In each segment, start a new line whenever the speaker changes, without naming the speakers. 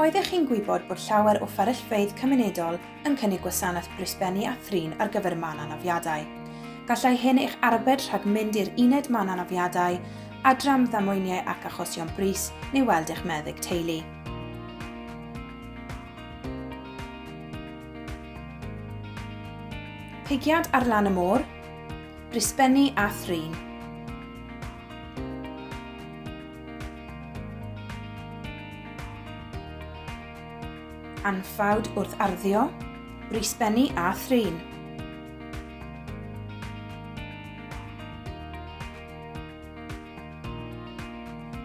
Oeddech chi'n gwybod bod llawer o fferyllfeydd cymunedol yn cynnig gwasanaeth brysbennu a thrin ar gyfer mân anafiadau? Gallai hyn eich arbed rhag mynd i'r uned mân anafiadau, adran ddamweiniau ac achosion brys neu weld eich meddyg teulu. Pigiad ar lan y môr, brysbennu a thrin. Anffawd wrth arddio, brysbennu a thrin.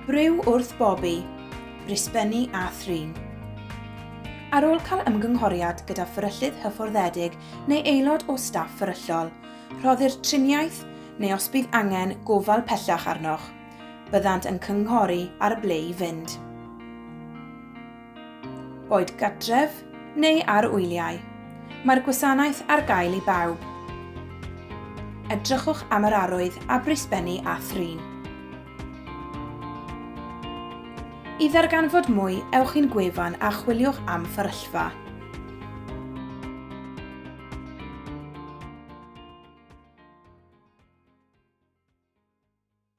Briw wrth bobi, brysbennu a thrin. Ar ôl cael ymgynghoriad gyda fferyllydd hyfforddedig neu aelod o staff fferyllol, rhoddir triniaeth neu os bydd angen gofal pellach arnoch, byddant yn cynghori ar ble i fynd. Boed gartref neu ar wyliau, mae'r gwasanaeth ar gael i bawb. Edrychwch am yr arwydd a brysbennu a thrin. I ddarganfod mwy, ewch i'n gwefan a chwiliwch am fferyllfa.